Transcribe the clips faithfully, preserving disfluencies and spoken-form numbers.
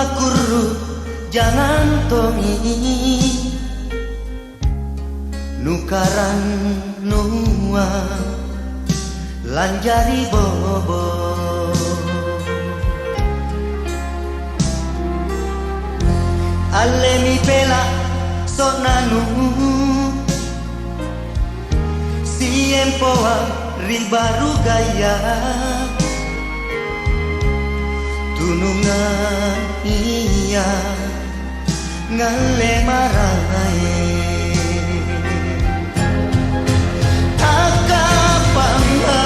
Kurru jangang tongi nukarannua lanjari bobo. Allemi pela' so'nanu siempoang ri barugaya, tunungang ia ngalle maraeng. Akkapanna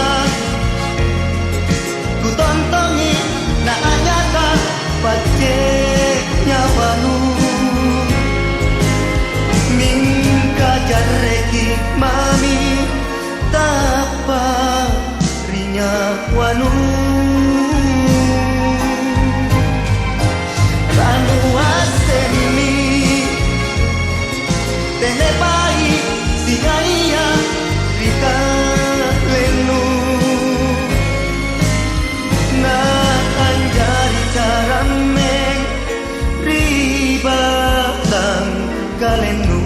kutontongi naanynyata pacce' nyawanu, mingka jarreki mami tappa' ri nyawanu. Tanuassemmi tene pai' singaia ri kalennu, na anjari carammeng ri batang kalennu.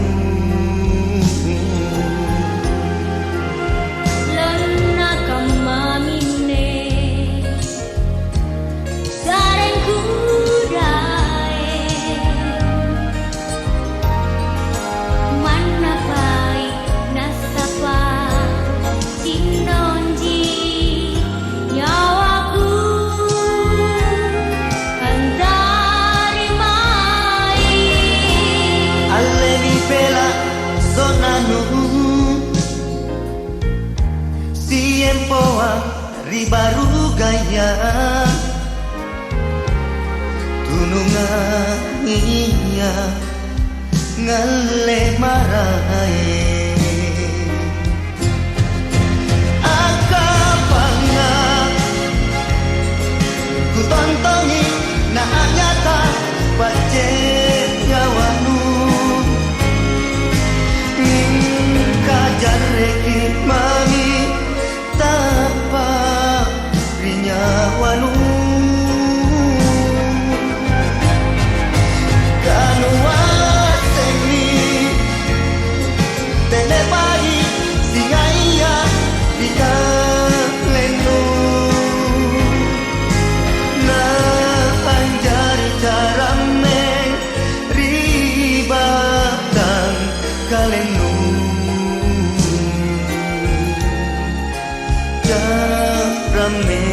Lanna kammaminne, gareng kudaeng, mannapai nassapa Cinronji nyawaku antarimai. Allemi pela' so'nanu, siempoang ri barugaya, tunungang ia ngalle maraeng. Akkapanna kutontongi naanynyata pacce' nyawanu, mingka jarreki mami tappa' ri nyawanu. Kanuassemmi tene pai' singaia ri kalennu, na anjari carammeng ri batang kalennu. Caramme